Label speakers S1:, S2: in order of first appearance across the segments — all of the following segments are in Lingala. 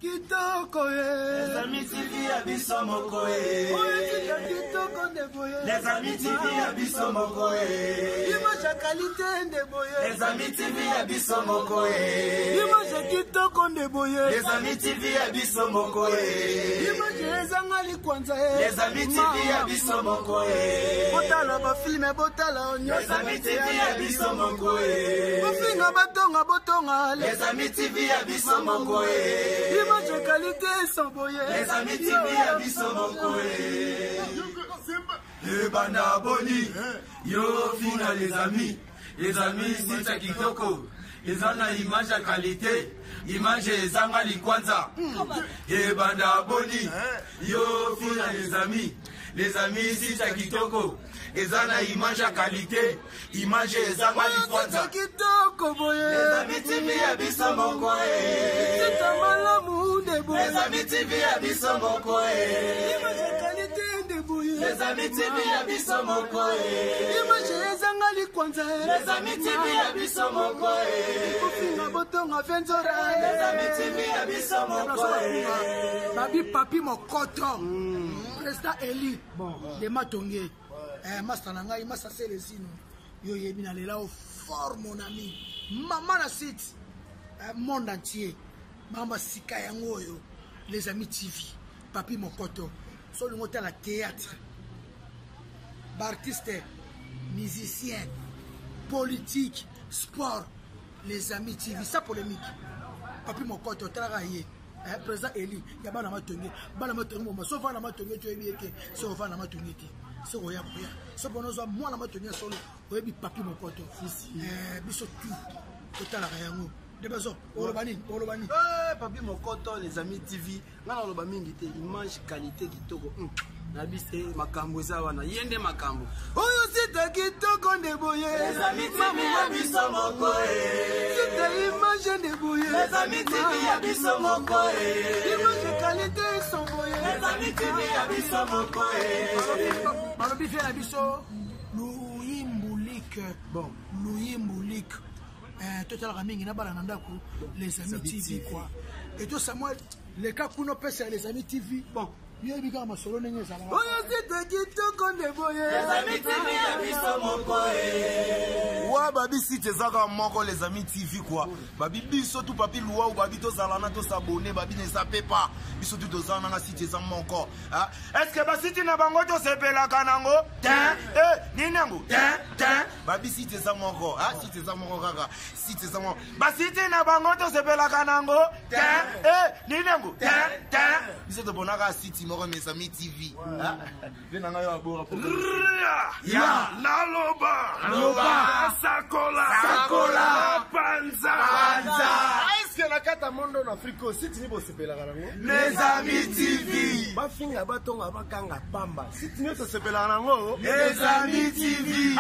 S1: Kitoko ye.
S2: Les Amis TV ya biso moko ye.
S1: Oyo tika kitoko nde boye.
S2: Les Amis TV ya biso moko ye.
S1: Image ya qualité nde boye.
S2: Les Amis TV ya biso moko ye.
S1: Image ya kitoko nde boye.
S2: Les Amis TV ya biso moko ye.
S1: Image ezanga likwanza ye.
S2: Les Amis TV ya biso moko ye.
S1: Botala ba filme botala
S2: nyonso. Les Amis TV ya biso moko ye.
S1: Bofinga batonga botonga.
S2: Les Amis TV ya biso moko ye.
S1: Image qualité sans boye.
S2: Les Amis TV ya biso moko ye. Ebanda boni yo finga les amis. Les amis site ya kitoko eza na image ya qualité image ezanga likwanza ebanda boni yo finga les amis. Les amis site ya kitoko eza na image ya qualité image ezanga likwanza
S1: kitoko boye.
S2: Les Amis TV ya biso moko ye.
S1: Sita malamu nde boye.
S2: Les Amis TV ya biso moko ye.
S1: Image ya qualité nde boye.
S2: Les Amis TV ya biso moko ye.
S1: Image ezanga likwanza.
S2: Les Amis TV ya biso moko ye.
S1: Kofinga botonga venzora.
S2: Les Amis TV ya biso moko ye.
S3: Babi Papi Mokoto, président élu de Matonge. Master na ngai, Master Celesino, yo yebi na lela o fort mon ami. Mama na site, monde entier. Mama sika yango oyo, Les Amis TV, Papi Mokoto. So lingo tala théâtre. Ba artiste, musicien, politique, sport, Les Amis TV, ça polémique. Papi Mokoto talaka ye. Président Eli ya bana Matonge, bana Matonge moma so vana Matonge to yebi ete so vana Matonge te. So oya koya. So bono zo mwana Matonge solo oyebi Papi Mokoto. Biso tout totalaka yango. De bazo oloba nini? Oloba nini?
S1: Papi Mokoto, Les Amis TV, nga na loba mingi te, image qualité kitoko. Na bise makambo eza wana, ye nde makambo. Oyo site kitoko nde boye.
S2: Les Amis TV ya biso moko ye.
S1: Site image nde boye.
S2: Les Amis TV ya biso moko ye.
S1: Image qualité son boye.
S2: Les Amis TV ya biso moko ye.
S3: Balobi vie na biso Luyimbulik.
S1: Bon,
S3: Luyimbulik. Totalaka mingi na bana na ndako Les Amis TV quoi. Et to Samuel le cas kuno pesa Les Amis TV. Bon, yebi kaka masolo ndenge ezalaka.
S1: Oyo site kitoko nde boye.
S2: Les Amis TV ya biso moko ye.
S4: Wa babi site ezaka moko Les Amis TV quoi. Babi biso tout papi luau babi tozala na tosabonner babi ne zappe pas. Biso tout tozala na site eza moko. Ah, est-ce que ba site na bango tosepelaka nango? Tin, nini yango? Tin, tin. Babi site eza moko. Ah, site eza moko kaka. Site eza moko. Ba site na bango tosepelaka nango? Tin, nini yango? Tin, tin. Biso tobonaka site moko Les Amis TV. Ah, ve na ngai abora.
S2: Ya.
S5: Naloba.
S2: Loba.
S5: Sakola.
S2: Sakola.
S5: Panza.
S2: Panza.
S6: Est-ce que na kata mondo na Afrique site ni bosepelaka nango?
S2: Les Amis TV.
S6: Bafinga batonga bakanga pamba. Site ni tosepelaka nango?
S2: Les Amis TV.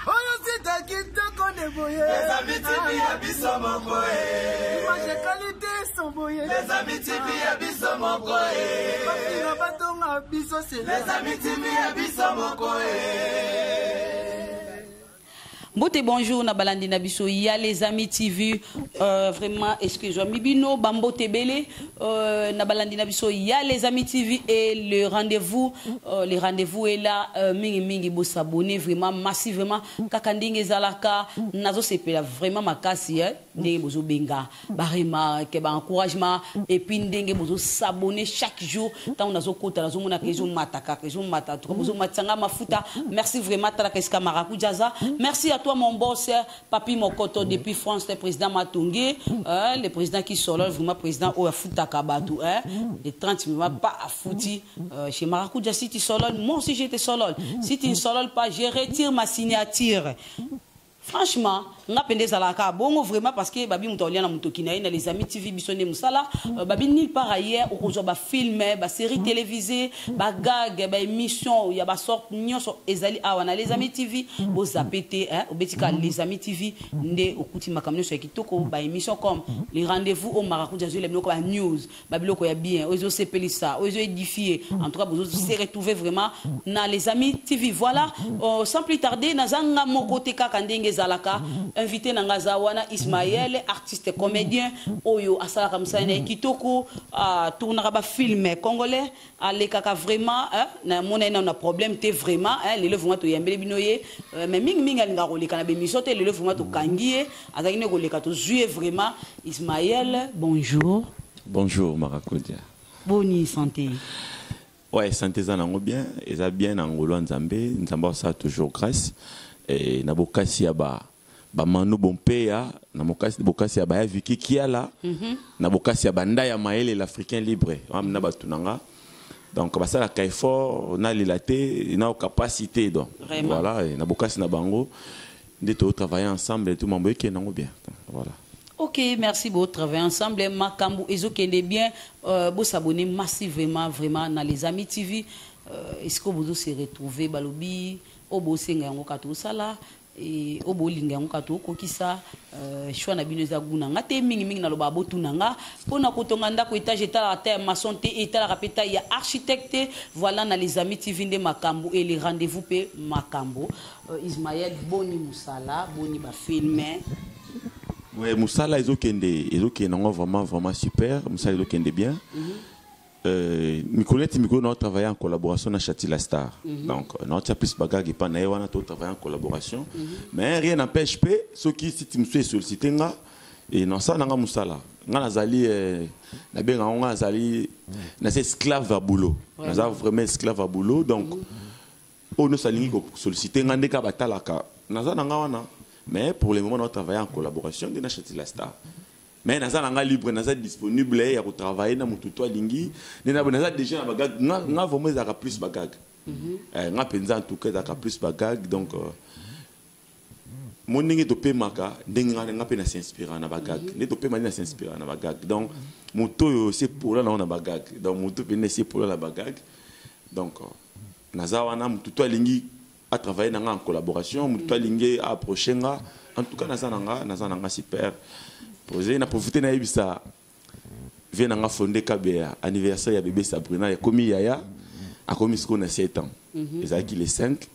S1: Oyo site kitoko nde boye.
S2: Les Amis TV ya biso moko ye.
S1: Image qualité son boye.
S2: Les Amis TV ya biso moko ye.
S1: Bafinga batonga biso c'est
S2: Les Amis TV ya biso moko ye.
S7: Mbote bonjour na balandi na biso ya Les Amis TV, vraiment excusez-moi mibino bambote belé, na balandi na biso ya Les Amis TV et le rendez-vous est là, mingi mingi bo s'abonner vraiment massivement kaka ndenge zalaka nazo sepela vraiment makasi, hein, ndenge bozo benga ba remarque ba encouragement et puis ndenge bozo s'abonner chaque jour tant nazo kota nazo mona kezo mataka kezo mata tout bozo matanga mafuta. Merci vraiment talaka eska marakujaza. Merci à toi mon boss Papi Mokoto depuis France, le président Matonge, hein, le président qui sort vraiment président au Futa Kabatu, hein, les 30 minutes pas à fouti, chez Maracuja. Si tu sololes, moi aussi j'étais solole. Si tu ne sololes pas, je retire ma signature. Franchement, nga pende zalaka bongo vraiment parce que babi muto na muto kina na Les Amis TV biso ne musala, babi nulle part ailleurs okozwa ba film, ba série télévisée, ba gag, ba émission, ya ba sorte nyonso ezali awa na Les Amis TV, bo zapete, hein, obetika Les Amis TV nde okuti makambo nyonso ya kitoko, ba émission comme les rendez-vous au Maracuja zwe biloko ba news, ba biloko ya bien, ozo sepelisa, ozo édifier. En tout cas bozo se retrouver vraiment na Les Amis TV. Voilà, sans plus tarder nazanga moko te kaka ndenge zalaka. Invité na nga aza wana Ismaël, artiste comédien oyo asalaka mosala na ye kitoko, atournaka bafilm congolais, alekaka vraiment, hein, namona ye nano na problème te vraiment, hein. Lelo vraiment toyambeli bino ye, mais mingimingi alingaka koleka na bémission te. Lelo vraiment tokangi ye, azalaki nde koleka, tozwi ye vraiment. Ismaël, bonjour.
S5: Bonjour Marakodia.
S7: Boni santé?
S5: Ouais, santé eza nango bien, eza bien na ngolo ya Nzambe, Nzambe asala toujours grâce. Et na bokasi ya ba bamanu bompeya, na mokasi bokasi ya baya Viki Kiala, na bokasi ya banda ya Maele l'Africain libre, na bato na nga. Donc basalaka effort nalela te na capacité donc.
S7: Vraiment.
S5: Voilà, et na bokasi na bango nde totravailler ensemble et tout mambo ekende nango bien. Donc, voilà.
S7: Ok, merci beaucoup. Travailler ensemble. Makambo ezokende bien. Vous s'abonner massivement, vraiment, dans les Amis TV. Est-ce que vous se retrouver balobi, obo senga yango kato sala, et obo linga yango kato kokisa, choix na bino eza guna nga te mingi mingi na loba botu na nga pona kotonga ndako étage etala ta maçon te etala rapeta ya architecte. Voilà, na les Amis TV nde makambo et les rendez-vous pe makambo. Ismaël, boni musala, boni ba film?
S5: Ouais, musala ezokende, ezokende nango vraiment vraiment super, musala ezokende bien. Mikolo neti mikolo na travailler en collaboration na Chati la Star. Donc na tia plus bagage et pa na ye wana to travailler en collaboration. Mais rien n'empêche pe soki si tu me suis sollicité nga et non ça nanga musala. Nga nazali na benga nga nazali na c'est esclave à boulot. Naza vraiment esclave à boulot, donc oyo salingi ko solliciter nga ndeka batalaka. Naza nanga wana. Mais pour le moment on travaille en collaboration de na Chati la Star. Mais naza nanga libre, naza disponible ya ko travailler na mutu to alingi. Ne na naza déjà na bagag, nga nga vraiment ezalaka plus bagag. Nga penza en tout cas ezalaka plus bagag, donc mo ndenge topemaka ndenge nga nga mpe na s'inspira na bagag. Nde topema nde na s'inspira na bagag. Donc moto oyo se pola na na bagag. Donc moto mpe nde se pola na bagag. Donc naza wana motu to alingi a travailler na nga en collaboration, motu to alingi a approcher nga. En tout cas naza na nga super posé na profiter na yebisa vie na nga fondé kabeya anniversaire ya bébé Sabrina ekomi yaya akomi sikoyo na 7 ans. Ezalaki le 5,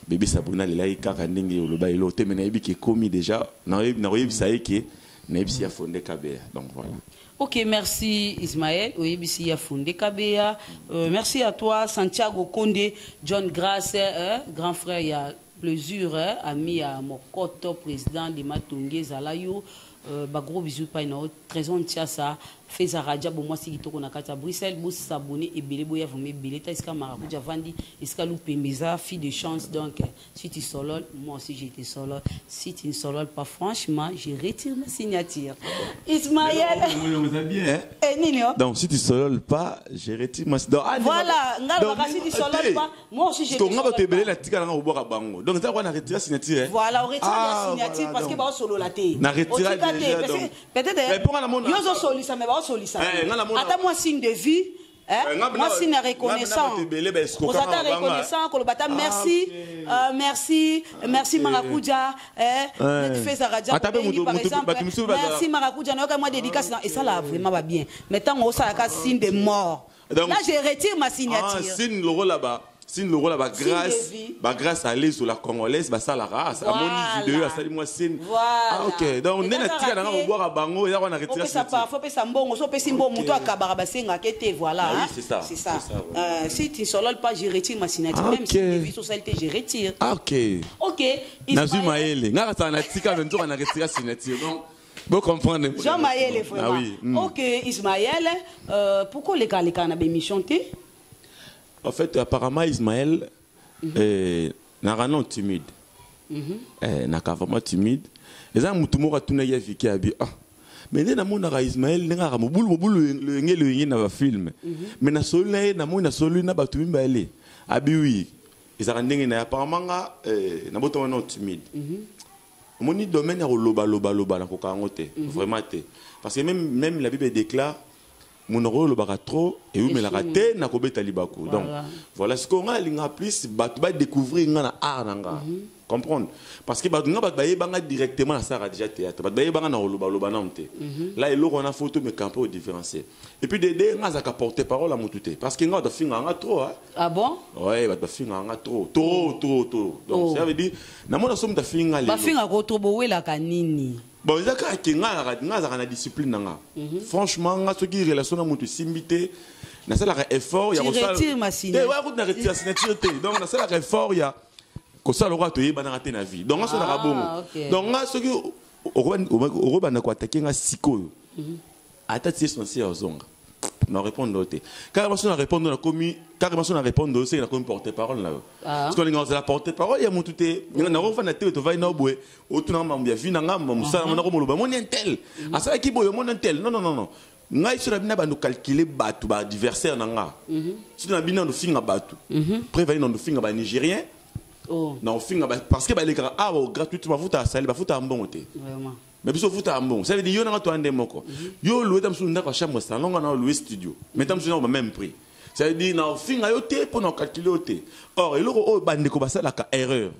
S5: bébé Sabrina alelaki kaka ndenge oloba elo te, me nayebi ke ekomi déjà, nakoyebisa ye ke nayebisi ya fondé kabeya. Donc voilà.
S7: Ok, merci Ismaël. Oyebisi ya Fundé Kabea. Merci à toi, Santiago Condé, John Grace, grand frère, il y a plaisir, hein, ami à Mokoto, président de Matonge, Zalayo. Bah, gros bisous, pas une autre. Trésor Ntiasa, Feza Raja, bon, moi, si kitoko na kati ya Bruxelles, bo s'abonner et belé, boya, vous mettez belé, ta eska marakuja vandi, eska loupe meza, fille de chance, donc, si tu sololes, moi aussi j'étais solo. Si tu ne sololes pas, franchement, je retire ma signature. Ismaël.
S5: Vous avez bien, hein?
S7: Eh, Nino.
S5: Donc, si tu sololes pas, je retire ma donc, ah,
S7: Voilà,
S5: donc,
S7: nga
S5: donc,
S7: si tu sololes pas, moi aussi je
S5: Parce
S7: te
S5: qu'on va te
S7: solole
S5: belé
S7: pas.
S5: la tika na oboka bango. Donc, ça on a retiré signature, hein?
S7: Voilà, on retire
S5: Ah,
S7: la signature
S5: voilà,
S7: parce que
S5: donc.
S7: bah on solo la té.
S5: Na retira
S7: Otika te,
S5: déjà,
S7: parce que
S5: donc.
S7: peut-être,
S5: Mais pour la mona-
S7: yo zo solisa, mais bah on solisa.
S5: Eh, nga na mona-
S7: Attends, moi signe de vie. Hein?
S5: Eh, nga
S7: Moi
S5: na-
S7: signe
S5: nga na
S7: reconnaissant.
S5: bato ebele, ba escroquer
S7: Ozata
S5: nga na banga.
S7: reconnaissant, kolobata
S5: Ah,
S7: merci,
S5: ok.
S7: merci, merci Marakuja, hein,
S5: Ouais.
S7: Neti Feza Raja,
S5: Ata pe
S7: Kobengi,
S5: mutu-
S7: par
S5: mutu-
S7: exemple,
S5: bato misusu bazala-
S7: merci Marakuja, nayoka moi dédicace et ça là vraiment va bien. Mais tant on ça la signe de mort.
S5: Donc-
S7: là je retire ma signature.
S5: Ah, signe le rôle là-bas. Signe le rôle là-bas
S7: Signe de
S5: grâce,
S7: vie.
S5: bah grâce à aller sur la congolaise, bah ça la race. À
S7: Voilà.
S5: mon vidéo, à moi signe.
S7: Voilà.
S5: Ah, ok. Donc,
S7: Et
S5: nena
S7: dans
S5: tika na
S7: raté,
S5: boire à bango, et là on a retiré
S7: opesa
S5: signature.
S7: parfois opesa mbongo so opesi mbongo moto akabaka basengaka ete voilà,
S5: Ah oui,
S7: hein.
S5: c'est ça.
S7: C'est ça.
S5: C'est ça, ouais.
S7: Si tu ne sololes pas, je retire ma signature.
S5: Ah,
S7: Même
S5: ok.
S7: si tu vis socialité, je retire.
S5: Ah, ok.
S7: Ok.
S5: Nazwi
S7: Ismaël-
S5: mayele. Nga kasa na tika mais nzoka na retira signature. Donc, bon comprendre.
S7: Jean Maël, vraiment.
S5: Ah oui.
S7: Ok, Ismaël, pourquoi les gars, les gars, émission té?
S5: En fait, apparemment, Ismaël, naka non timide. Naka vraiment timide. Eza mutu moko atuna ye Viki abi ah. Mais nde namonaka Ismaël ndenge aka mobulu mobulu loyenge loyenge na bafilm. Mais nasoli na ye namoni nasoli na bato mibale. Abi oui. Ezalaka ndenge na ye apparemment nga nabotama non timide. Omoni domaine ya koloba loba loba nakoka yango te. Vraiment te. Parce que même la Bible déclare monoko oyo olobaka trop eumelaka te na kobeta libaku. Donc
S7: Voilà.
S5: voilà ce qu'on a alingaka plus bato badécouvrir nga na art na nga. Comprendre? Parce que bato nga bato bayebanga directement nasalaka déjà théâtre, bato bayebanga na kolobaloba nanu te. Là eloko wana faut tomeka mpe odifférencier. Et puis dede nga azalaka porte parole ya motu te, parce que nga bato bafingaka nga trop, hein.
S7: Ah bon?
S5: Ouais, bato bafingaka nga trop trop trop trop. Donc ça veut dire namona so moto afingi nga lelo.
S7: Bafingaka trop, bowelaka nini?
S5: Bon, eza kaka ke nga azalaka na discipline na nga. Franchement, nga soki relation na moto esimbi te, nasalaka effort ya
S7: Tu retires ma signature.
S5: Te, ouais, kutu na retire signature te. Donc nasalaka effort ya kosala lokola toyebanaka te na vie. Donc nga solaka bongo. Donc nga soki okobanda koatake nga sikoyo, ata tie sensi ya ozonga na répondre te, carrément. So na répondre, nakomi carrément, so na répondre, seke nakomi porte parole na yo. Parce que olinga ozala porte parole ya motu te. Nakofanda te, tovai na boye, otunanga mambo ya vie na nga, mosala mo, nakomoloba moni un tel asalaki boye, omoni un tel. Non, non, non, non. Ngai so na bino bando calculer bato baadversaire na nga, so na bino ndofinga bato prévali, na ndofinga banigérien, na ofinga parce que balekaka awa gratuitement, bafuta asali, bafuta mbongo te. Mais biso ofuta mbongo. Ça veut dire yo nanga toa nde moko. Yo loué ta mosusu ndako ya chambre salon, nga na loué studio, mais ta mosusu na ba même prix. Ça veut dire na ofinga yo te mpo na ocalcule yo te. Or eloko oyo bandeko basalaka erreur,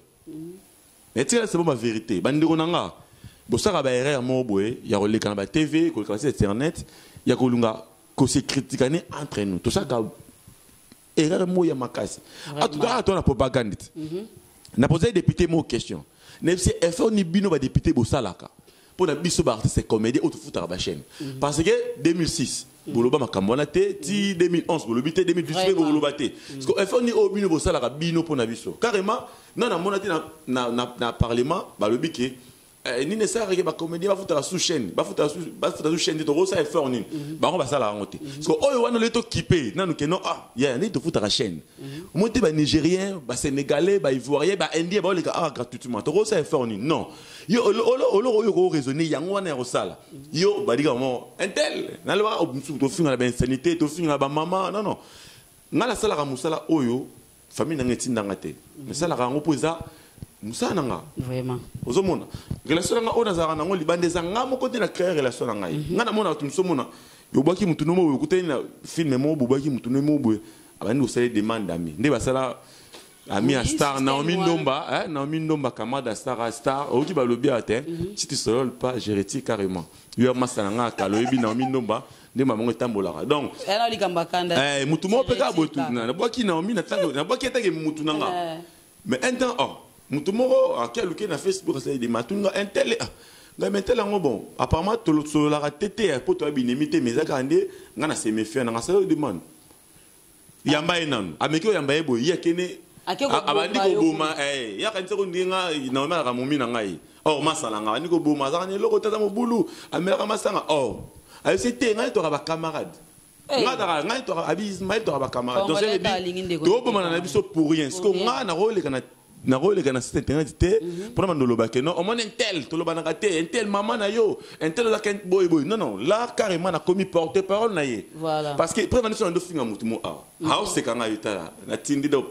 S5: mais tikala c'est bon ba vérité, bandeko na nga, bosalaka baerreur moko boye ya koleka na batv, koleka na internet, ya kolunga kose critiquer entre nous. Tosalaka erreur moko ya makasi. En tout cas, to na propagande te. Na posé député moko question, nayebisi effort ni bino badéputé bosalaka mpo na biso baartiste comédien oyo tofutaka bachaîne, parce que 2006 boloba makambo wana te, ti 2011 bolobi te, 2018 mpe boloba te. Parce que effort ni oyo bino bosalaka bino mpo na biso, carrément nga namona te na parlement balobi ke nini esalaka ke bacomédien bafutaka sous chaîne, bafuta sous chaîne te, tokosala effort nini. Bango basalaka yango te. Parce que oyo wana ole tokipe nanu ke non, ah ya ndenge tofutaka chaîne moi te, banigérien, basénégalais, baivoirien, baindien baoleka awa gratuitement, tokosala effort nini? Non, yo oloko oyo koraisonne yango wana ya kosala yo badika mo intel nalobaka mosusu, tofinga na bainsanité, tofinga na bamama. Non, non, ngai nasalaka mosala oyo famille nanga etindanga te, nasalaka yango mpo eza mosala na nga. Ozomona relation na nga oyo nazalaka nango libanda, eza nga moko te na créer relation na ngai. Nga namona bato mosusu, omona obwaki mutu no boye, okutani na film moko boye, obwaki mutu no boye, abandi kosala demande ami nde basala ami ya star
S7: système
S5: Naomi
S7: wana.
S5: Ndomba, hein, Naomi Ndomba, camarade ya star, ya star oyoki balobi awa te: si tu sololes pas, je retire carrément. Yo ya masa na nga kala, oyebi Naomi Ndomba nde mamango etambolaka. Donc
S7: ena likambo akanda.
S5: Mutu moko mpe kaka boye
S7: Retire.
S5: nabwaki Naomi na ntango nabwaki etake mutu na nga. Mais un temps, oh, mutu moko ake aluki na Facebook, asali de matunga un tel, ah ngai mais tel yango. Bon, apparemment tosololaka te te po toya binemi te, mais eza kaka nde ngai na se méfie nanga, asali demande yamba ye nanu, ameki oyamba ye boye, ye akende.
S7: Ake koboma
S5: Abandi
S7: yo.
S5: koboma, ye akanisi ko ndenge nga Naomi alaka momi na ngai. Or masala nga abandi koboma, azalaka na eloko te, aza mobulu, amelaka masanga. Or ayebisi te ngai toka bacamarade. Ngai taka ngai toka abi Ismaël, toka bacamarade. Donc ça
S7: Congolais
S5: veut
S7: ka alingi
S5: dire
S7: ndeko
S5: tobomana
S7: te.
S5: na biso pour rien. Siko
S7: Pour rien.
S5: ngai nakoleka na site internet te mpona bando olobake non, omoni intel, tolobanaka te, intel mama na yo, intel ozalaka boye boye. Non, non, là carrément nakomi porte parole na ye. Parce que preuve nyonso nandofinga motu mo awa, aoseka ngai, tala natindi. Donc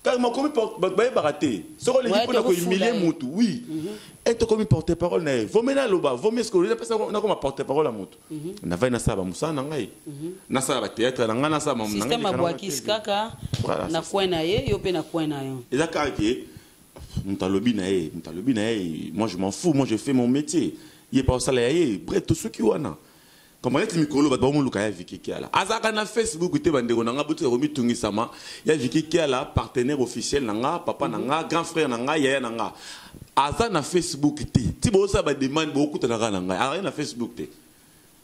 S5: carrément komi bato bayebaka te soki olingi
S7: Ouais,
S5: mpona
S7: tokofula
S5: kohumilie
S7: ye.
S5: motu. Oui, e tokomi porte parole na ye, vomi naloba vomi eske napesa nakoma porte parole ya motu. Navai nasala bamosala na ngai, nasala bathéâtre na ngai, nasala mamu na ngai,
S7: Système
S5: leka na
S7: abwakisi kaka.
S5: Voilà,
S7: Na
S5: c'est
S7: coin na ye, yo mpe na coin na yo.
S5: Eza kaka ke moto alobi na ye, moto alobi na ye, moi je m'en fous, moi je fais mon métier, ye pa osala ya ye. Bref, tosoki wana comme neti mikolo bato bamoluka ya Viki Kiala, azalaka na Facebook te. Bandeko na nga, botika komitungisama. Ya Viki Kiala, partenaire officiel na nga, papa na nga, grand frère na nga, yaya na nga, aza na Facebook te. Ti bozosala bademande, bokutanaka na ngai, azalaki na Facebook te.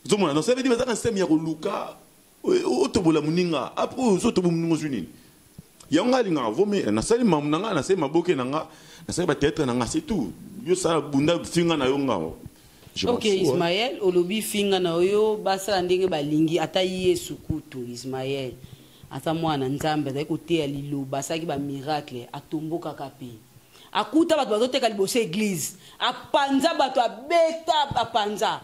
S5: Ozomona? Donc ça veut dire bazaka système ya koluka otobola moninga. Après ozotobola moninga, ozwi nini? Yango nga alingaka vomi nasali mamu na nga, nasali maboke na nga, nasali bathéâtre na nga, c'est tout. Yo sala bunda finga na yo, nga je m'en
S7: Ok.
S5: fous, hein.
S7: Ismael, olobi finga na oyo, basala ndenge balingi. Ata Yesu kutu, Ismael, ata mwana Nzambe azali koteya liloba, asalaki bamiracle, atombokaka mpe akuta bato bazoteka liboso église, apanza bato, abeta, apanza.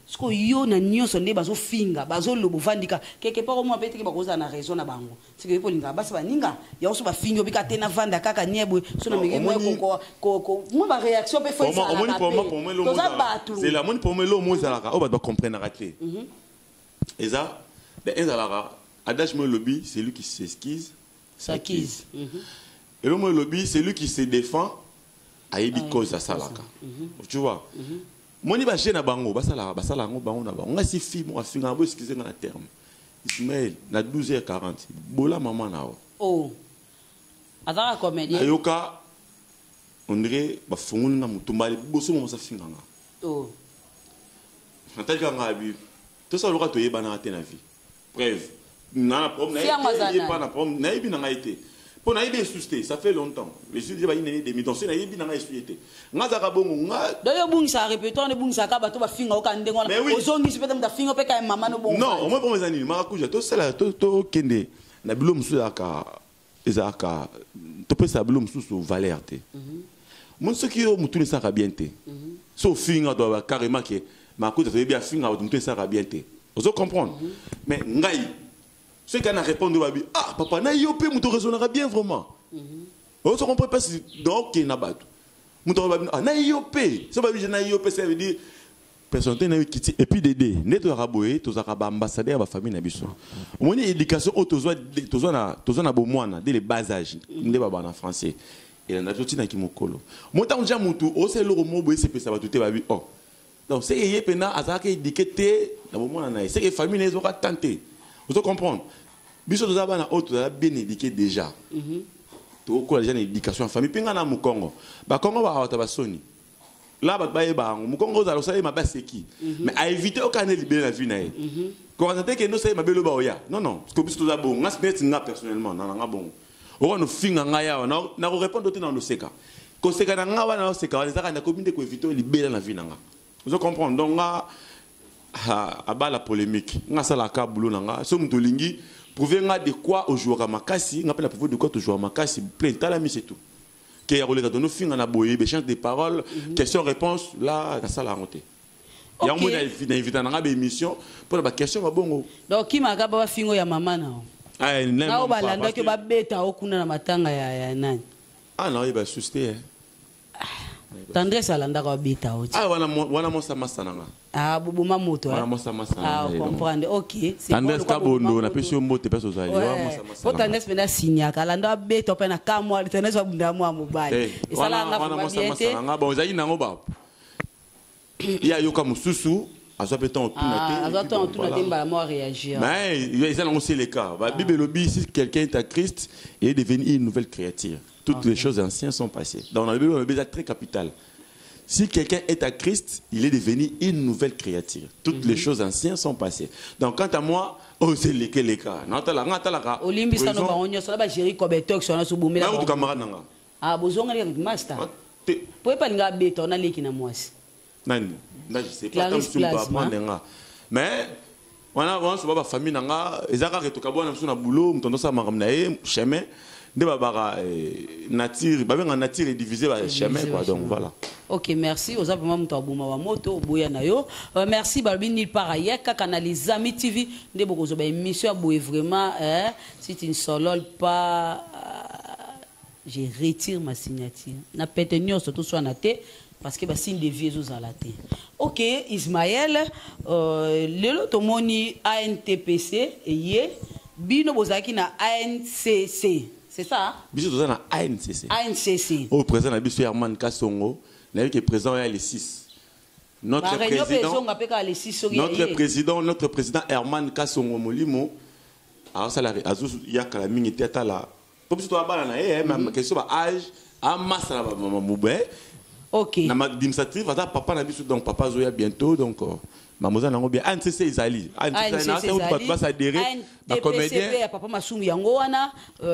S7: Sikoyo yo na nyonso nde bazofinga, bazoloba, ovandika quelque part, omwa mpe teke bakozala na raison na bango. Sikoyo yo mpo olingaka basi baninga yango, so bafingi, obika te, navanda kaka nie boye, so na
S5: Non,
S7: menge mwa baréaction mpe fo
S5: Omoni
S7: ezalaka
S5: pour moi
S7: mpe
S5: eloko
S7: toza
S5: ezalaka.
S7: bato.
S5: Zela, omoni, pour moi eloko mo ezalaka oyo bato bacomprenaka te, eza ezalaka adage mo elobi: c'est lui qui s'excuse
S7: s'accuse.
S5: Eloko mo elobi: c'est lui qui se défend. Ayebi cause asalaka. Tu vois? Moni ba jeune na bango, basala basala yango bango na bango. Nga si fille moko afinga bo excusez nga na terme. Ismaël na 12h40 bola maman na yo.
S7: Oh. Azaka comédien.
S5: Nayoka on dirait bafungoli nga motu mbala liboso mo afinga nga.
S7: Oh.
S5: Natali kaka nga abi tosala loka toyebanaka te na vie. Bref, na na problème
S7: Si yango aza
S5: na ye
S7: nani?
S5: pas na problème nayebi na ngai te. Mpo nayebi esusu te, ça fait longtemps. Esusu te ba une année demi. Donc soki nayebi na ngai esusu ye te. Nga azalaka bongo nga
S7: Donc yo obungisaka répertoire, obungisaka bato bafinga oka ndenge wana.
S5: Mais oui.
S7: Ozongisi peut-être moto afinga mpe kaka mama no bongo.
S5: Non, au moins pour mes amis, marakuja, tosala tokende na bilo mosusu ezalaka ezalaka topesa bilo mosusu valeur te. Moni soki yo motu esalaka bien te. So ofinga to ba carrément ke marakuja toyebi afinga bato motu esalaka bien te. Ozo comprendre? Mais ngai soki kaka na répondre babi ah papa na yo mpe moto raisonnaka bien vraiment. Ozo comprendre parce que donc na bato. Moto babi ah na yo mpe. So babi na yo mpe ça veut dire personnalité na yo ekiti et puis dede nde tozalaka boye tozalaka baambassadeur ya bafamille na biso omoni éducation oyo tozwa tozwa na tozwa na bomwana dès le bas âge nde babana na français elanda biso ntinaki mokolo mo ntango tia motu osala eloko moko boye esepesa bato te babi oh donc seke ye mpena azalaka éduqué te na bomwana na ye seke famille na ye ezwaka tan te ozo comprendre biso toza bana oyo tozala bien éduqué déjà tokokola déjà na éducation ya famille mpe ngai na mokongo bakongo bakawata basoni la bato bayeba yango mokongo ozala osala ye mabe aseki mais aévite okana libele na vie na ye kokasa te kende osala ye mabe loba oya non non parce que biso toza bongo nga neti nga personnellement na nanga bongo okoka nofinga ngai awa nakorépondre te na noseka koseka na nga wana oseka wana ezaka nakomi nde koévite oyo libela na vie na nga ozo comprendre donc nga abala polémique nga asalaka boulot na nga so moto olingi prouver nga de quoi ojouaka makasi nga mpe na prouver de quoi tojouaka makasi plein talami c'est tout ke ya koleka tonofinga na boye échange de paroles question réponse là nasala yango te yango moi na invita na nga baémission mpona baquestion babongo.
S7: Donc kimaka ba bafingo ya mama na yo.
S5: Ah,
S7: Na oyo balandaki babeta o kuna na matanga ya nani.
S5: Ah naoyeba susu te.
S7: Tendresse alandaka babeta o ti.
S5: Ah wana wana mosa masa na nga.
S7: Ah boboma moto.
S5: Wana mosa masa na
S7: Ah
S5: nga, donc.
S7: comprendre, OK, c'est bon,
S5: Tendresse
S7: lokwa boboma
S5: Kabondo
S7: moto.
S5: napesi yo mbote mpe ozali wana mosa masa
S7: Po
S5: na nga.
S7: Tendresse mpenza asignaka alanda abeta mpe na kamwa Tendresse babunda mwa mobali.
S5: Eh,
S7: Esalaka nga
S5: wana
S7: vraiment
S5: mosa
S7: bien
S5: masa
S7: te.
S5: na nga bon ezalaki nango ba ye ayoka mosusu azwa mpe ntango otuna te.
S7: Ah, azwa ntango otuna te
S5: Voilà.
S7: mbala moko réagir.
S5: Mais eza nango c'est le cas. La Bible elobi si quelqu'un est à Christ, il est devenu une nouvelle créature. Toutes les choses anciennes sont passées. Donc la Bible elobi eza très capital. Si quelqu'un est à Christ, il est devenu une nouvelle créature. Toutes les choses anciennes sont passées. Donc quant à moi, oh c'est lequel le cas. Natala natalaka.
S7: Olimbisa no bango nyonso na bagéri kobetox wana sobomela.
S5: Na camarade nanga.
S7: Ah bozongeli master.
S5: Ah, te
S7: Po epalinga abeta ona leki na mwasi.
S5: Nani? Là je sais pas tant
S7: Clarisse
S5: que pas
S7: Plasma.
S5: prendre nga. Mais wana wana so ba famille nanga ezaka ke tokabwana biso na boulot mutondo sa makambo na ye chemin nde babaka nature babenga nature divisé ba chemin quoi donc voilà.
S7: Ok, merci. Oza vraiment moto aboma wa moto oboya na yo. Merci balobi nulle part ailleurs kaka na Les Amis TV nde bokozwa ba émission ya boye vraiment si tu ne sololes pas je retire ma signature. Na pete nyonso toswana te parce que ba signe de vie ezozala te. Ok, Ismaël, lelo tomoni ANTPC eye bino bozalaki na ANCC. C'est ça? Hein?
S5: Biso toza na ANCC.
S7: ANCC.
S5: Au président na biso Herman Kasongo, nayebi ke président ya le 6. Notre
S7: Ba réunion mpe
S5: président
S7: ezonga mpe kaka le 6 soki
S5: notre
S7: eye.
S5: président notre président Herman Kasongo Molimo azosala azoyakala mingi te atala po biso toya bana na ye ma question ba âge amasala bamobe na administrative aza papa na biso donc papa azoya bientôt donc mamoza nango bien ANCC ezali
S7: ANCC
S5: bato basadere bacomédien.
S7: ya papa Masumu yango wana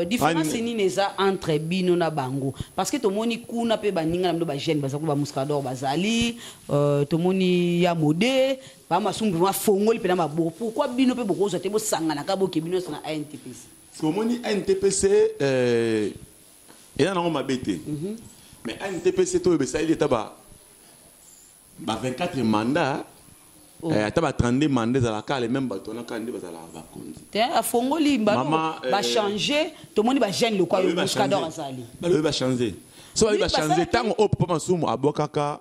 S7: différence nini eza entre bino na bango? Parce que tomoni kuna mpe baninga na bino bajeune baza kuna bamuscador bazali tomoni ya mode pa Masumu mpe afongoli mpe na maboko. Pourquoi bino mpe bokozwa te bosanganaka boke bino nyonso na ANTPC?
S5: Omoni ANTPC eza nango mabe te mais ANTPC to oyo esaleli eta ba 24 mandat ata ba 32 mandat ezalaka le même bato wana kaka nde bazalaka bakonzi.
S7: Te afongoli
S5: Mama,
S7: bachange tomoni bajeune lokwa yo
S5: Balobi
S7: muscador
S5: bachange.
S7: azali.
S5: Balobi bachange so balobi
S7: Oui,
S5: bachange
S7: basalaki.
S5: ntango oyo papa Masumu abwakaka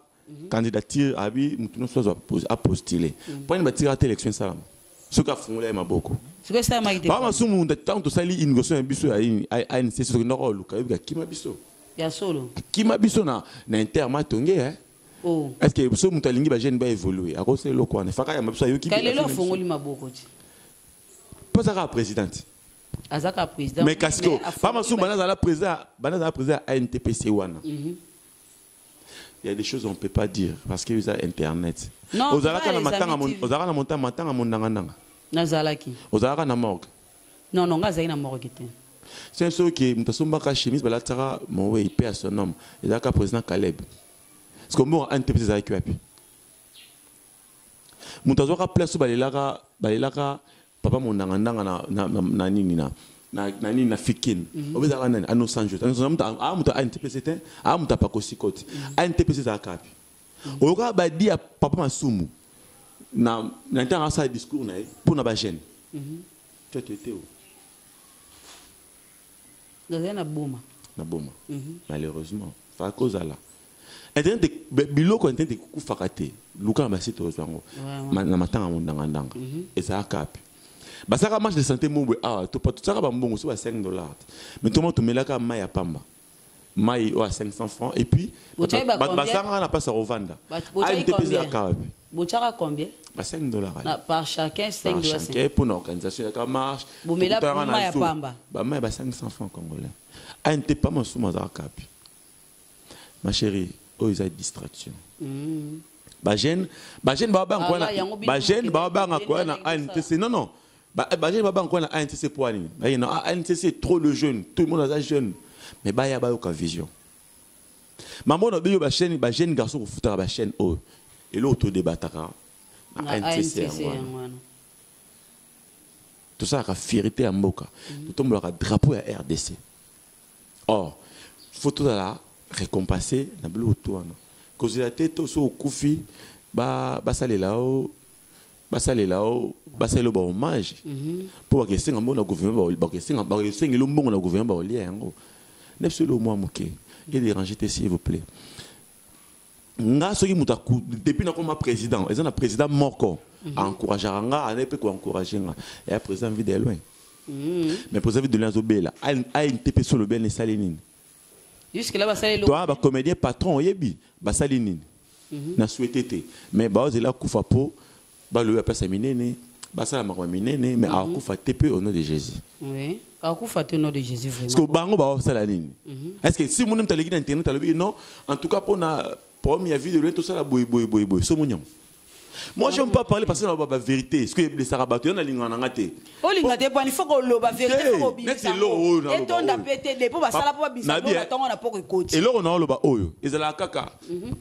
S5: candidature abi motu nyonso azwa apostule mpo nini batikaka te élection esalama soki afungola ye maboko?
S7: Sikoyo esalamaki te.
S5: Papa Masumu ntango tosali inauguration ya biso ya ANC soki ndako oluka yebika kima biso.
S7: Ya solo.
S5: Akima biso na inter Matonge, hein.
S7: Oh.
S5: Est ce que so moto alingi bajeune baévolue, akosala eloko wana, efaka yamba biso, ayoki?
S7: Ka lelo afongoli maboko ti.
S5: Mpo azaka présidente.
S7: Azaka président.
S5: Mais kasi ko pa Masumu, banazala président, banazala président ya ANTPC wana. Il y a des choses qu'on ne peut pas dire parce que eza internet.
S7: Non,
S5: Ozalaka na
S7: les
S5: matanga
S7: amis TV.
S5: ozalaka na monta matanga mondangandanga?
S7: Nazalaki.
S5: Ozalaka na morgue?
S7: Non, nga azalaki na morgue te.
S5: C'est soki moto asombaka chemise balataka mowei pe à son homme, ezalaka président Caleb, parce que mbongo ANTPC ezalaki wapi? Moto azwaka place oyo balelaka papa mondangandanga na nini na nini na Fikine, oyo ezalaka nani? Ano Sanjo aa moto ANTPC te, aa moto apakosi koti. ANTPC ezalaka wapi? Oyokaka badi ya papa Masumu na ntango asala discours na ye mpo na bajeune to ete o?
S7: Nazali na Boma.
S5: Na Boma, malheureusement. Faka kozala internet, biloko internet ekufaka te. Luka na basite, ozwa yango. Na matanga mondangandanga ezalaka api? Basalaka marche de santé mobwe awa, tosalaka bambongo so ba 5 $ te, mais toma tomelaka mai ya pamba, mai oyo ya 500 francs, et puis
S7: Botiaki ba combien?
S5: basalaka na mpasi ya kovanda.
S7: Botiaki
S5: ANTP
S7: combien?
S5: ezalaka wapi?
S7: Botiaka combien?
S5: Ba 5 $.
S7: Par chacun 5
S5: Par
S7: dollars?
S5: chacun, pour l'organisation ya marche.
S7: Bomela
S5: Tokutaka na
S7: mai ya
S5: zoo.
S7: pamba.
S5: Bamai ba 500 francs congolais. ANT pa Masumu azalaka wapi, ma chérie? Oyo eza distraction. Bajeune babanga
S7: Ah,
S5: koya na
S7: yango bino
S5: bajeune
S7: mokende
S5: babanga koya na
S7: ndenge
S5: ANTC. Non, bajeune babanga koya na ANTC po nini? Baye non, ANTC, trop de jeunes, tout le monde aza jeune, mais baya bayoka vision. Mambo na biyo, bachaîne, bajeune garçon kofutaka bachaîne oyo eloko todebataka na
S7: Na
S5: ANTC
S7: ANTC
S5: yango wana.
S7: Yango wana.
S5: Tosalaka fierté ya mboka, totombolaka drapeau ya RDC. Or faut tozala récompensé na biloko to wana. Kozela te to so okufi, basalela o bahommage mpo bakesenga mbongo na gouvernement, bakesengela mbongo na gouvernement, baolia yango na biso. Elo mwa moke edérange te, s'il vous plaît. Nga soki moto depuis nakoma président, eza na président moko encourageaka nga, anaye mpe koencourage nga, eya président Vie de Loin. Mais président Vie de Loin azobela, ANTP so olobela, esali nini?
S7: Jusque là basali eloko.
S5: Toa bacomédien patron, oyebi basali nini? Na souhaité te, mais baozela kufa mpo balobi apesa minene, basala makambo ya minene, mais akufa te mpe au nom de Jésus.
S7: Oui, akufa te, au nom de Jésus.
S5: Parce que
S7: Vraiment.
S5: bango baosala nini? Est ce que si moni moto aleki na internet alobi: non, en tout cas mpona problème ya Vie de Loin, tosala boye boye boye boye, so moni yango? Moi, j'aime pas parler parce que na ba vérité, ce que eblesaka bato yo, nalingaka nanga te.
S7: Olinga te bwani, faut koloba vérité, faut kobimisa
S5: Neti eloko oyo naloba
S7: etonda
S5: oyo.
S7: pe te depo basala mpo babimisa
S5: Nabi,
S7: na ntongo na poko ekoti.
S5: Eloko na oloba oyo ezalaka kaka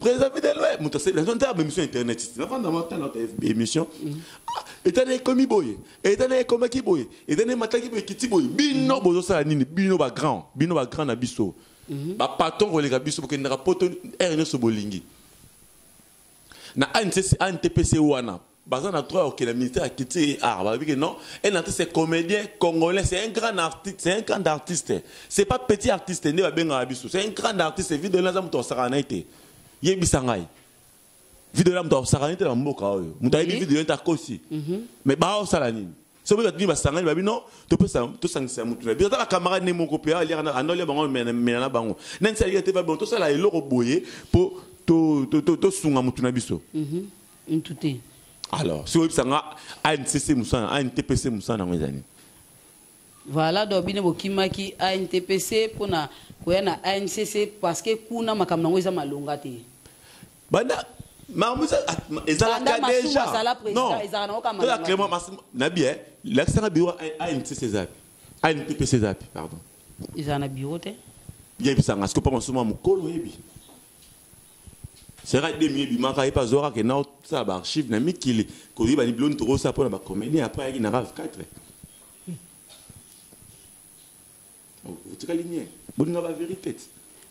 S5: président Vie de Loin, moto asali émission internet, nafanda matala émission etana ekomi boye, etana ekomaki boye, etana emataki boye, ekiti boye. Bino bozosala nini? Bino bagrand, bino bagrand na biso, bapatron koleka biso, bokendaka poto ere nyonso bolingi. Na ANCC, ANTPC wana baza na droit okende ministère ya culture et art, balobi que non, un artiste, c'est comédien congolais, c'est un grand artiste, c'est un grand artiste, c'est pas petit artiste nde babengaka biso, c'est un grand artiste. Vie de Loin aza moto asaka na ye te. Yebisa ngai, Vie de Loin moto asaka na ye te na mboka oyo. Moto ayebi Vie de Loin te akosi. Mais baosala nini? Soki bato nini basangani, babi non, topesa, tosangisa motu na biso, ata bacamarade ne moko mpe aliaka, anolia bango, mena na bango nani salika te, babon tosala eloko boye mpo tosunga motu na biso.
S7: Ntu te.
S5: Alors si oyebisanga ANCC mosala, ANTPC mosala nango ezali?
S7: Voilà, donc bino bokimaki ANTPC mpona koya na ANCC parce que kuna makambo nango eza malonga te.
S5: Banda makambo ezalaka
S7: Banda Masumu
S5: déjà.
S7: azala président, ezalaka nango kaka malonga te.
S5: Clément nabi lakisanga bureau ANCC eza wapi, ANTPC eza wapi, pardon.
S7: Ezala na bureau te.
S5: Yebisanga siko pa Masumu mokolo oyebi sera demi ebimaka ye mpe azwaka ke na osala baarchive na mikili koyeba ni biloni tokosala mpona bacomédien. Après ayaki na RAV 4, otikali nie bolinga bavérité te.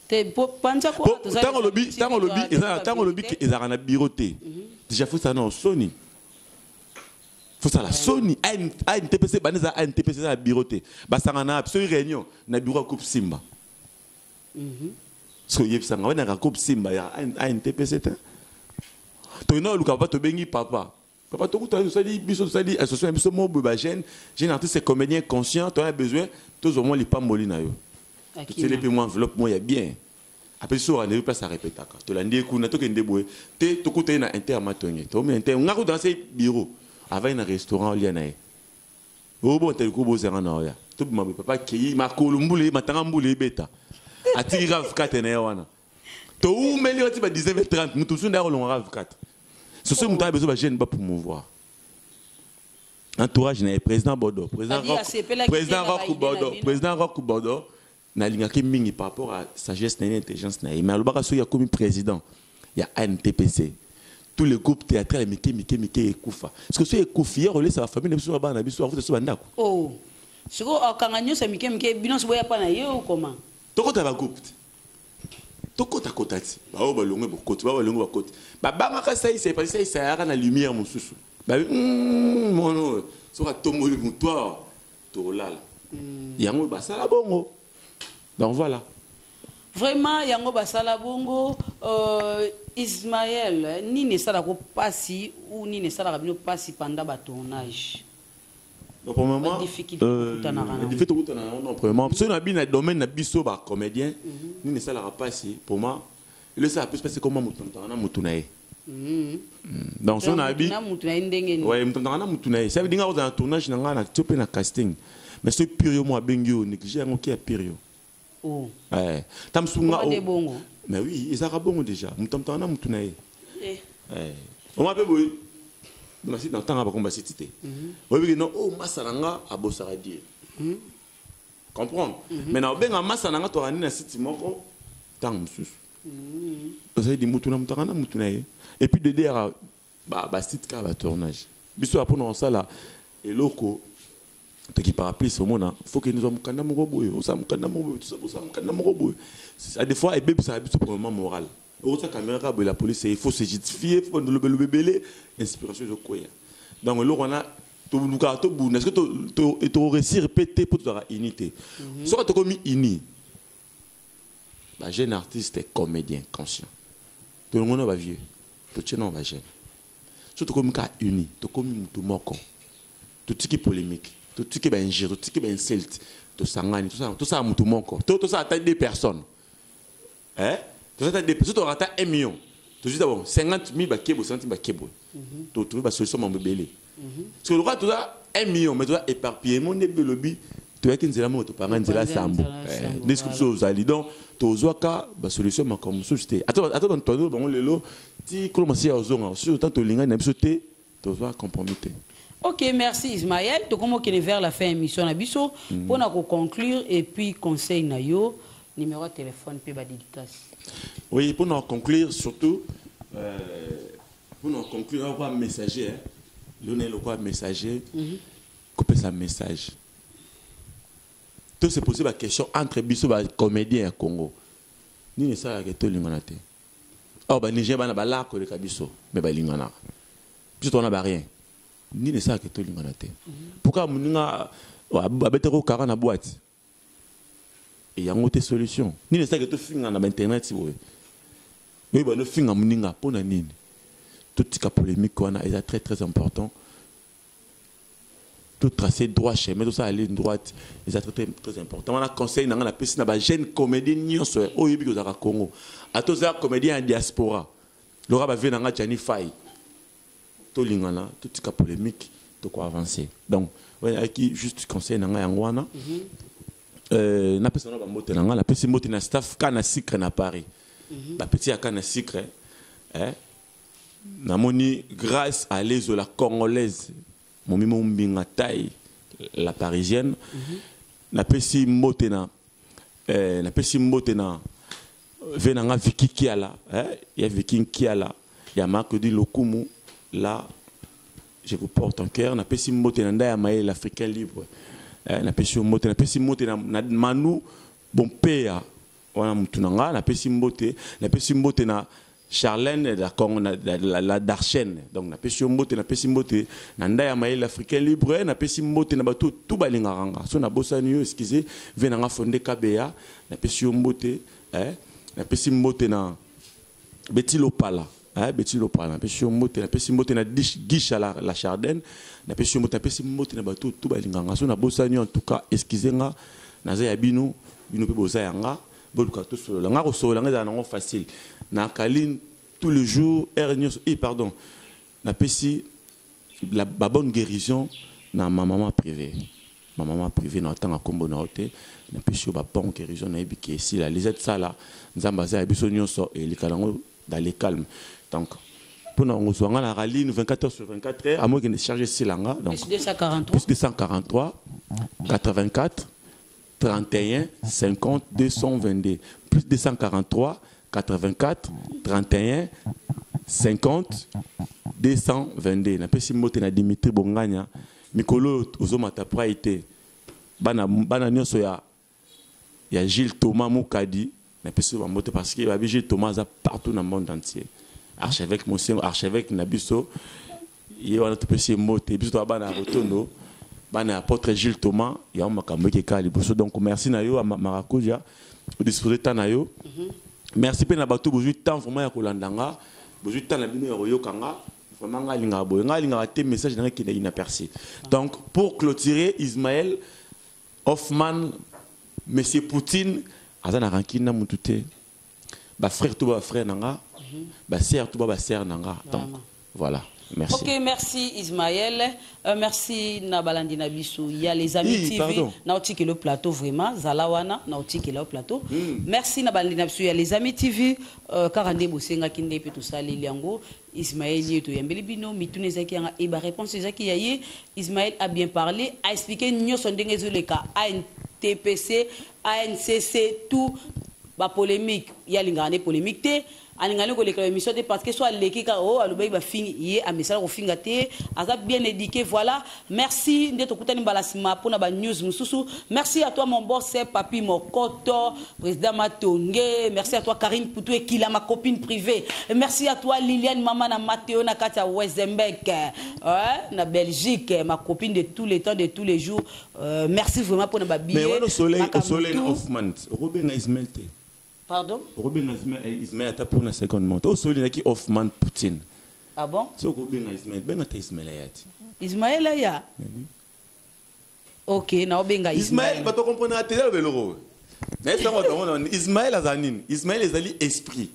S7: Te po panza ko.
S5: Ntango olobi ntango olobi ke ezalaka na bureau te, déjà fosala na soni, fosala soni. ANTPC banda eza, ANTPC eza na bureau te. Basangana soki réunion na bureau ya coupe Simba. Soki oyebisanga wanaka coupe Simba ya ANTPC te, toyina oluka papa, tobengi papa, papa tokutana, tosali biso, tosali association ya biso mo boye, bajeune jeune artiste comédien conscient, toya besoin tozwa mwa lipamboli na yo, totieli mpe mwa enveloppe mo ya bien. Apesi so rendez-vous place arepetaka. Tolandi ye kuna, tokende boye te, tokuta ye na inter Matonge. Tokomi na inter, nga kuta nase bureau avai na restaurant olia na ye. Obota liko bozanga na oya. Tobima boye, papa akei makolo mbula ye matanga mbula ebeta. Atiki rav 4 na ye wana. Toumeli oti ba 19h30, mutu mosusu nde akolonga rav 4. Soso mutu a besoin ba jeune ba promouvoir. Entourage na ye, président Bodo, président
S7: C'est-à-dire,
S5: Rock,
S7: asepelaki te
S5: président
S7: na
S5: Rock
S7: ba idée na
S5: Bodo,
S7: bino.
S5: président Rock Bodo, nalingaki mingi par rapport à sagesse na ye, intelligence na ye. Mais alobaka soki akomi président ya ANTPC, tous les groupes théâtrales mike mike mike ekufa. Parce que soki ekufi, ye akolesa ba famille na biso, ba bana na biso, afuta so ba ndako.
S7: Oh. Sikoyo akanga nyonso ya mike mike, bino nyonso boya pa na ye ou comment?
S5: Tokota ba groupe te. Tokota kota ti. Ba oyo balongwe bokoti, ba oyo balongwe bakoti. Babangaka saisa, parce que saisa ayaka na lumière mosusu. Babi, mono oyo, soki atomboli motu awa, tokolala. Yango basala bongo. Donc voilà.
S7: Vraiment, yango basala bongo. Ismaël, nini esalaka pasi ou nini esalaka bino pasi pendant ba tournage?
S5: Donc, premièrement,
S7: Ba difficulté okutanaka na
S5: ba difficulté okutanaka na yango, non, premièrement, soki na bino na domaine na biso ba comédien, nini esalaka pasi pour moi, le ça plus parce que comment moto na moto na ye. Donc, soki na bi
S7: Na moto na ye ndenge nini?
S5: Ouais, moto na moto na ye. Ça veut dire nga kozala na tournage na nga na tio pe na casting. Mais soki pire yo mo abengi yo, négligé yango ki ya pire yo.
S7: Oh.
S5: Ouais. Tam sunga
S7: Comment
S5: o-
S7: de bongo?
S5: Mais oui, ezalaka bongo déjà. Moto na moto na ye.
S7: Eh.
S5: Ouais. On m'a boye. Dans la dans ba komba cité. Oyebi non, oh masa na nga abosaka dire. Comprendre? Mais na obenga masa na nga to rani na site moko tang mususu. Ozali di mutu na mutu na mutu na ye. Et puis de dire ba site ka ba tournage. Biso apona osala eloko toki parapluie omona, faut que nous mukanda moko boye, osa mukanda moko boye, tout ça, osa mukanda moko boye. Ça des fois ebebisa ça biso pour un moment moral. Ota caméra ka boye la police, il faut se justifier, faut nous le bébélé, inspiration zo koya. Donc eloko wana to luka to bunda, est-ce que to to to réussir péter pour to unité. Soit to komi uni. Ba jeune artiste et comédien conscient. To ngono ba vieux, to tchena ba jeune. Surtout komi ka uni, to komi mutu moko. To tiki polémique, to tiki ba injure, to tiki ba insulte, to sangani, tout ça, tout ça mutu moko. To to ça ata deux personnes. Hein? To ça deux personnes, to rata 1 million. To juste bon 50 000 ba kebo, 50 000 ba kebo. To trouver ba solution mambo belé. Parce que le roi to ça 1 million, mais to ça éparpillé mon belobi, to yaki nzela mo to panga nzela sambo.
S7: Nzela sambo,
S5: Description
S7: voilà.
S5: aux ali donc to zwaka ba solution makambo mosusu te. Attends, attends, to bango lelo ti kolo masi ya ozonga, sur tant to linga na biso te, to zwa compromis te.
S7: Ok, merci Ismaël. Donc, on est vers la fin de l'émission, na biso, pour nous conclure et puis conseil na yo, numéro de téléphone pe ba dédicace.
S5: Oui, pour nous conclure surtout, pour nous conclure, on va messager, hein. Lionel, on va messager, couper sa message. Tout se poser la question entre biso ba comédien ya Congo. Ni ne sala ke to lingana te. Oh ba Niger ba na ba la ko le kabiso, mais ba lingana. Biso to na ba rien. Ni ne sala ke to lingana te. Pourquoi muninga ba betero kara na boîte? Et yango te solution. Ni ne sala ke to finga na ba internet si boye. Mais ba no finga muninga pona nini? Tout tika polémique wana est très très important. Tout tracer droit chemin, tout ça aller droite, c'est très, très, très important. On a conseil dans la piscine, ba jeune comédien nyonso oyo yebi kozaka Congo. Ato za comédien en diaspora. Laura ba vient nga Gianni Fay. To lingana, tout tika polémique, to quoi avancer. Donc, ouais, aki juste conseil nanga yango wana. Na pesa na ba mbote nanga, na pesi mbote na staff kana sucre na Paris. Ba petit ya kana sucre, hein. Namoni grâce à l'Ezo la congolaise. Momi mbinga taille la parisienne. Na pesi mbote na na pesi mbote na ve nanga Vicky Kiala, hein, ya Vicky Kiala, ya Marc di Lokumu, là je vous porte en cœur. Na pesi mbote na ndaya Maël l'Africain libre, hein, na pesi mbote, na pesi mbote na, na Manu Bompea wana mutu nanga, na pesi mbote, na pesi mbote na Charlène la Congo, la, la, la, la Darchène. Donc na pesi mbote, na pesi mbote na ndaya Maël l'Africain libre, na pesi mbote na bato tout balinga ranga. So na bosani yo, excusez, ve nanga fonde KBA, na pesi mbote, hein, na pesi mbote na Betty Lopala, hein, Betty Lopala, na pesi mbote, na pesi mbote na Guiche la, la Chardenne, na pesi mbote, na pesi mbote na bato tout balinga ranga. So na bosani en tout cas, excusez nga, na za ya bino, bino pe boza yanga. Boluka tosolola. Nga kosolola nga ezala nango facile. Na kaline tous les jours, heure nyonso. Eh pardon. Napesi la ba bonne guérison na ma maman privée. Ma maman privée na tanga kombo na yo te. Napesi yo ba bonne guérison nayebi ke esila. Lisette Sala, Nzambe aza ya biso nyonso eleka nango dans le calme. Donc mpona kozwa nga na raline 24 heures sur 24 heures, à moins que charge esilanga. Donc
S7: Plus 243.
S5: Plus 243 84 31 50 222. Plus 243 84 31 50 222. Napesi mbote na Dimitri Bonganya. Mikolo ozomata pra ete bana bana nyonso ya Gilles Thomas Mukadi, napesi yo bambote parce que babi Gilles Thomas aza partout dans le monde entier. Archevêque Mosengo, archevêque na biso ye wana, topesi ye mbote. Biso toza bana ya Rotondo, bana ya apôtre Gilles Thomas. Yango makambo ekeka liboso. Donc merci na yo Marakuja, odispose temps na yo. Merci mpe na bato bozwi temps vraiment ya kolanda nga, bozwi temps na bino ya koyoka nga. Vraiment, nga alingaka boye, nga alingaka te message na nga ekende inaperçu. Donc pour clôturer, Ismaël Hoffman, monsieur Poutine aza na rancune na mutu te. Bafrère to bafrère na nga, basœur to basœur na nga. Donc voilà, merci.
S7: Ok, merci Ismaël. Merci na balandi na biso. Il y a les amis
S5: Oui,
S7: TV.
S5: pardon.
S7: Na le plateau vraiment. Zalawana, na le plateau. Merci na balandi na biso. Il y a les amis TV. Karande bosenga kinde pe tout ça liango. Ismaël ye to yambeli bino mituna ezaki yanga et ba réponse ezaki ya ye. Ismaël a bien parlé, a expliqué nyonso ndenge ezoleka ANTPC, ANCC, tout ba polémique. Ya lingaka ne polémique te, alingani koleka émission te parce que so aleki kaka o alobaki bafingi ye, amesala kofinga te, aza bien éduqué. Voilà, merci. Nde tokutani mbala nsima mpona banews mosusu. Merci à toi mon boss Papi Mokoto, président Matonge. Merci à toi Karine Poutou Ekila, ma copine privée. Merci à toi Liliane, mama na Mathéo na kati ya Wezenbeek, ouais, na Belgique, ma copine de tous les temps, de tous les jours. Merci vraiment mpona babillet.
S5: Mais wana soleil, au soleil Hoffman, okobenga Ismaël te.
S7: Pardon?
S5: Okobenga Ismaël ata mpona seconde monte osoli naki Hoffman Poutine.
S7: Ah bon?
S5: Soki okobenga Ismaël, benga te Ismaël aya ti.
S7: Ismaël aya. Ok, naobenga.
S5: Ismaël, bato comprendre te eza beloko na ye sango bato bamona Ismaël aza nini. Ismaël ezali esprit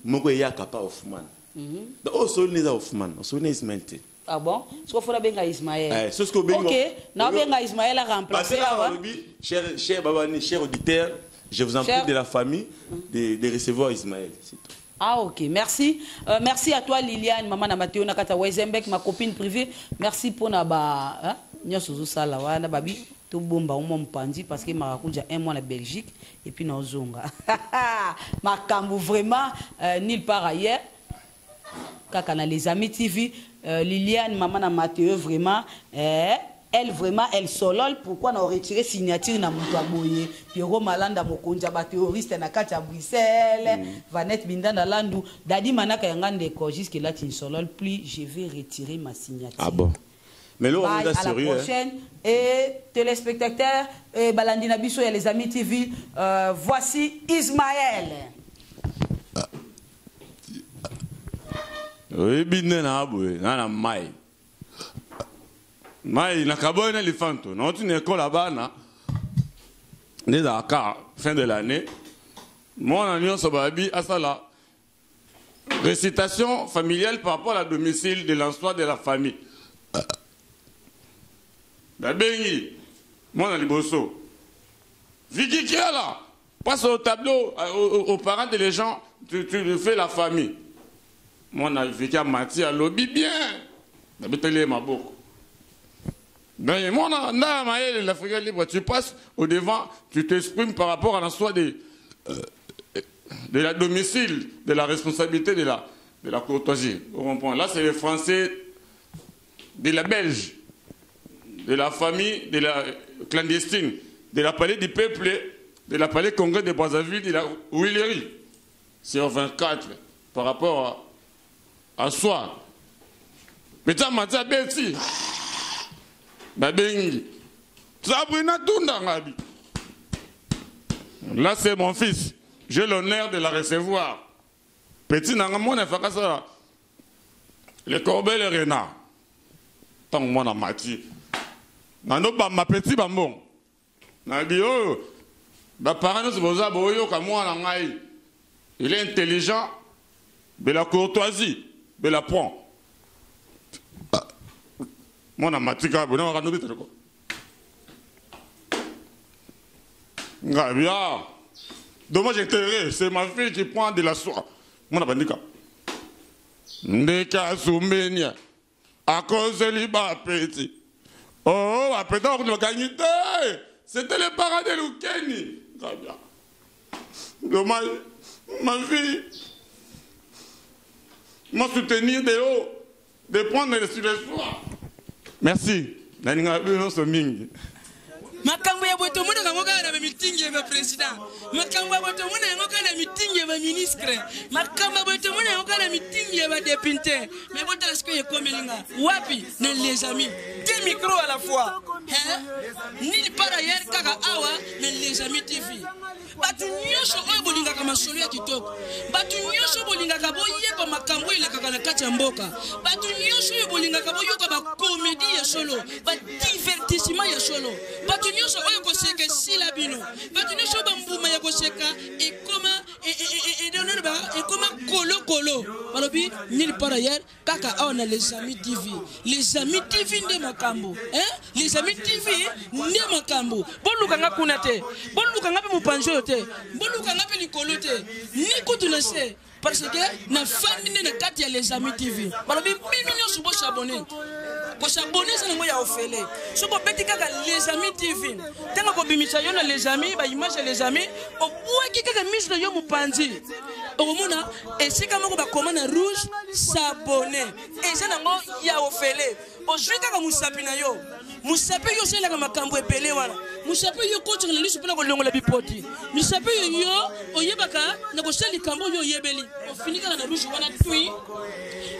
S5: moko eyaka pa Hoffman. Donc oyo osoli na eza Hoffman, osoli na Ismaël te.
S7: Ah bon? Siko fona benga Ismaël.
S5: Eh, so soki obengi
S7: Ok, naobenga Ismaël a remplacé awa.
S5: Balobi cher babani, cher auditeur, je vous en
S7: Cher-
S5: prie de la famille de recevoir Ismaël, c'est tout.
S7: Ah ok, merci. Merci à toi Liliane, maman na Mathéo nakata Wezenbeck, ma copine privée. Merci pour na ba hein, nyonso ozosala wana babi tobomba omo mpanzi parce que marakuja un mois na Belgique et puis na ozonga. Makambo vraiment nulle part ailleurs. Kaka na les amis TV, Liliane, maman na Mathéo, vraiment elle vraiment elle solole. Pourquoi na retiré signature na moto aboye Pierrot Malanda, mokonzi ya baterroriste na kati ya Bruxelles. Vanette Bindanda Landu Dadi Manaka yanga ndeko, jusque là tu ne solole plus, je vais retirer ma signature.
S5: Ah bon, mais là on
S7: Bye,
S5: est
S7: à la
S5: sérieux, hein.
S7: prochaine. Et téléspectateurs, et balandi na biso ya les amis TV, voici Ismaël.
S5: Oyebi nde na boye na mai mai nakaboyi na lifanto nauti na ekole ya bana nde ezalaka fin de l'année, mwana nyonso babi asala récitation familiale par rapport à la domicile de l'emploi de la famille. Babengi mwana liboso, Vicky Kiala passe au tableau, aux parents de les gens, tu fais la famille. Mwana Vicky amati, alobi bien, babeteli ye maboko. Mais mwana nda mayele l'Afrique libre, tu passes au devant, tu t'exprimes par rapport à l'emploi de la domicile, de la responsabilité de la courtoisie. Vous comprenez? Là, c'est le français de la Belge, de la famille, de la clandestine, de la palais du peuple, de la palais congrès de Brazzaville, de la Huilerie. Sur 24, par rapport à soi. Mais ça m'a dit, Betty, babengi Sabrina Tunda Ngabi. Là, c'est mon fils. J'ai l'honneur de la recevoir. Petit nanga mwana efaka sala. Le corbeau et le renard. Tant mwana mati. Nando bamba petit bambon. Nabi oh.
S8: Baparent nyonso boza boyoka mwana ngai. Il est intelligent, de la courtoisie, de la prend. Mwana matika bona wakano bitako. Ngabia. Dommage intérêt, c'est ma fille qui prend de la soie. Mwana bandika. Ndeka asumenia. Akozeli bapeti. Oh, bapeti bakuti bakangi te. C'était le parent de Lukeni. Ngabia. Dommage, ma fille m'a soutenu de haut, de prendre sur le soir. Merci. Nalinga bino mingi.
S9: Makambo ya boye tomonaka yango kaka na bamitingi ya baprésident, makambo ya boye tomona yango kaka na mitingi ya baministre, makambo ya boye tomona yango kaka na mitingi ya badepute. Me botala sikoyo ekomeli nga wapi na les amis, deux micro à la fois, hein? Nini par ailleurs kaka awa na les amis TV. Bato nyonso oyo bolingaka masolo ya kitoko, bato nyonso bolingaka boyeba makambo elekaka na kati ya mboka, bato nyonso oyo bolingaka boyoka bakomedi ya solo, badivertissement ya solo, bato nyonso oyo koseka esila bino, bato nyonso oyo bambuma ya koseka ekoma ekoma kolokolo, balobi nil par ailleurs kaka awa na les amis TV. Les amis TV nde makambo, hein? Les amis TV nde makambo. Bolukanga kuna te, bolukanga mpe mopanzi oyo te, bolukanga mpe likolo te, ni kutu na se, parce que na fandi nde na kati ya les amis TV. Balobi bino nyonso bosabone. Kosabone eza nango ya ofele. Soki obeti kaka les amis TV, ntango kobimisa yo na les amis, baimage ya les amis, obwaki kaka mise na yo mopanzi, okomona esika moko bakoma na rouge s'abonner, eza nango ya ofele. Ozwi kaka mosapi na yo, mosapi yo osalelaka makambo ebele wana, mosapi yo okotisaka na liso mpona kolongola bipoti, mosapi oyo yo oyebaka na kosala likambo oyo oyebeli, ofini kaka na rouge wana tui,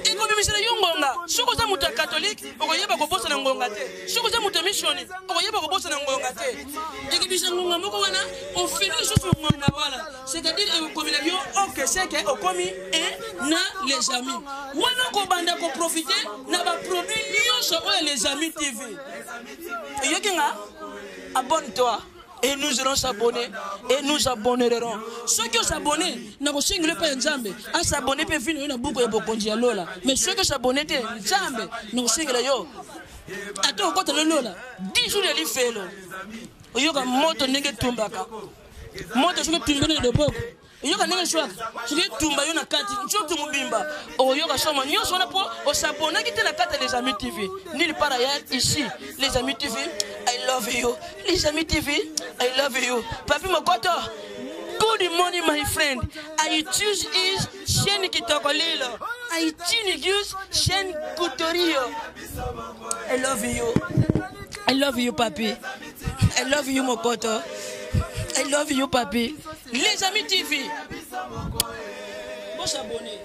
S9: ekobimisela yo ngonga. Soki oza moto ya katolike, okoyeba kobosana ngonga te. Soki oza moto ya missioni, okoyeba kobosana ngonga te. Ekobimisa ngonga moko wana, ofini lisusu ngonga wana, c'est-à-dire ekokomela yo ok, seke okomi e na les amis wana, kobanda koprofite na baproduit nyonso oyo les amis TV. Eyoki nga, abonne-toi et nous allons s'abonner et nous abonnerons. Ceux qui s'abonnent, nakosengela epai ya Nzambe asabonne mpe vino yo na buku ya bokonzi ya lola. Mais soki osabonne te, Nzambe nakosengela yo ata okota na lola 10 jours ya lifelo, oyoka moto ndenge etumbaka moto. Soki etumbi na loboko, oyoka ndenge swaka. Soki etumba yo na kati nzoto mobimba, oyoka soma nyonso wana mpo osabonaki te na kati ya les amis TV. Nulle part ailleurs, ici les amis TV. I love you les amis TV, I love you. Papi Mokoto, good morning my friend. I choose is chaîne kitoko lilo, I choose chaîne kutorio. I love you, I love you papi, I love you Mokoto, I love you papi. Les amis TV, bon s'abonner.